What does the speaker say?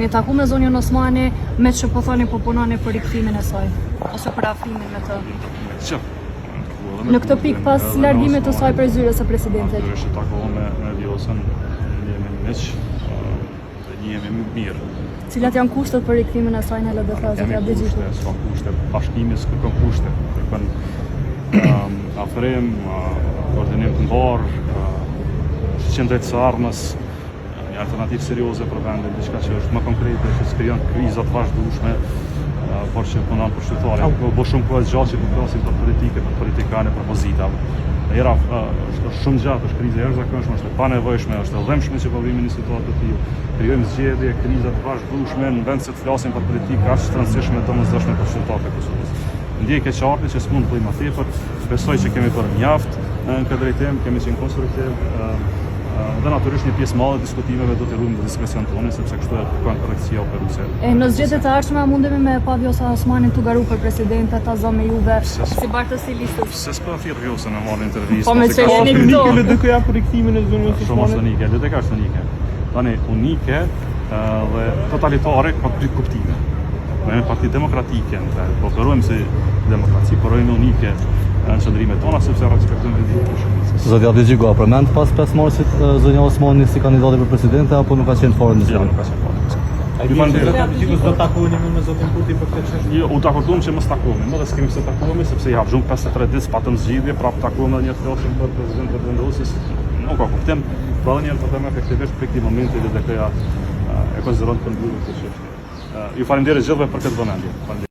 Jeni taku me zonjën Osmani, me që po thoni po punoni për rikthimin e saj ose për afrimin me të. Që? Në këtë pikë pas largimit të saj prej zyrës së presidentit. Natyrisht që takohem me, me Vjosën, jemi miq, dhe njihemi mirë. Cilat janë kushtet për rikthimin e saj në LDK, zoti Kemi Abdixhiku? kushte, s'ka kushte, bashkimi s'kërkon kushte, kërkon um, afrim, uh, koordinim të mbarë, uh, shiqim drejt së ardhmes, një alternativë serioze për vendin, diçka që është më konkrete, që s'krijon kriza të vazhdueshme, uh, por që punon për qytetarin. Po bo shumë kohë gjatë që po flasim për politikë, për politikanë, për pozita. Era uh, është është shumë gjatë, është krizë e jashtëzakonshme, është e panevojshme, është e dhimbshme që po vijmë në një situatë të tillë. Krijojmë zgjedhje, kriza të vazhdueshme në vend se të flasim për politikë aq të rëndësishme të domosdoshme për qytetarët e Kosovës. Ndjej keqardhje që s'mund të bëj më tepër, besoj që kemi bërë mjaft në këtë drejtim, kemi qenë konstruktiv ë, ë, dhe natyrisht një pjesë madhe e diskutimeve do t'i ruajmë në diskrecion tonë sepse kështu e kërkon korrektësia operuese. E në zgjedhjet e ardhshme a mundemi me pa Vjosa Osmanin të garu për presidente, ta zë me juve Pse s'po? si bartës i listës. Pse s'po e thirr Vjosën në marrë intervistë? Po, me mos e që ka- jeni Unike këtu. LDK-ja për rikthimin e zonjës Shumë është Osmani. unike, LDK është unike. Tani, unike ë, dhe totalitare ka dy kuptime. Ne jemi parti demokratike, në thelb, po operojmë si demokraci, por jemi unike në qëndrimet tona sepse respektojmë vendimin e shumicës. Zoti Abdixhiku, a përmend pas 5 marsit e, zonja Osmani si kandidate për presidente apo nuk ka qenë fare në Jo, diskutim? nuk ka qenë fare. Ai Ju bie që faleminderit. zoti Abdixhiku s'do takoheni më me zotin Kurti për këtë çështje. Jo, u dakorduam që mos takohemi, më dhe s'kemi pse takohemi sepse i harxhum 53 ditë s'patëm zgjidhje, prapë takohemi edhe një herë flasim për presidentin e vendosjes. Nuk ka kuptim. Pra edhe një herë po them efektivisht për këtë momenti LDK-ja e konsideron të mbyllur këtë çështje. Ju faleminderit gjithëve për këtë vëmendje. Faleminderit.